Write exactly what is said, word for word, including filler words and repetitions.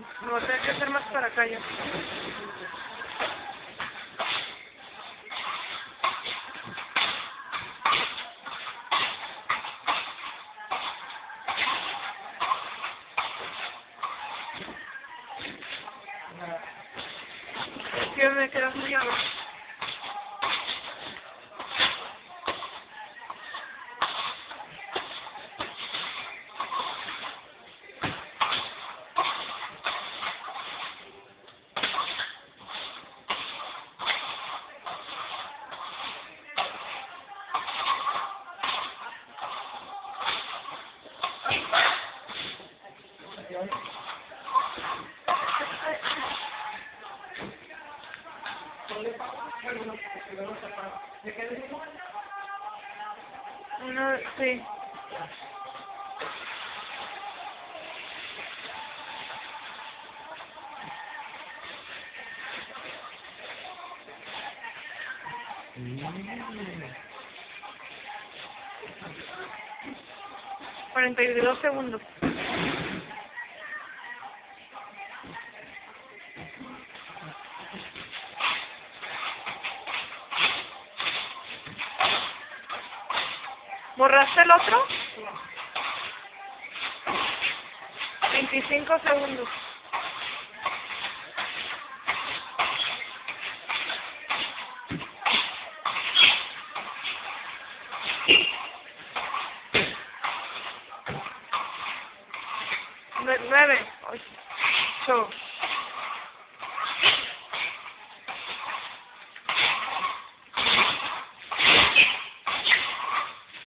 No, tengo que hacer más para acá yo. Tío, me quedas muy abajo. Uno, sí. Cuarenta y dos segundos. ¿Borraste el otro? Veinticinco segundos. Nue-, nueve, ocho.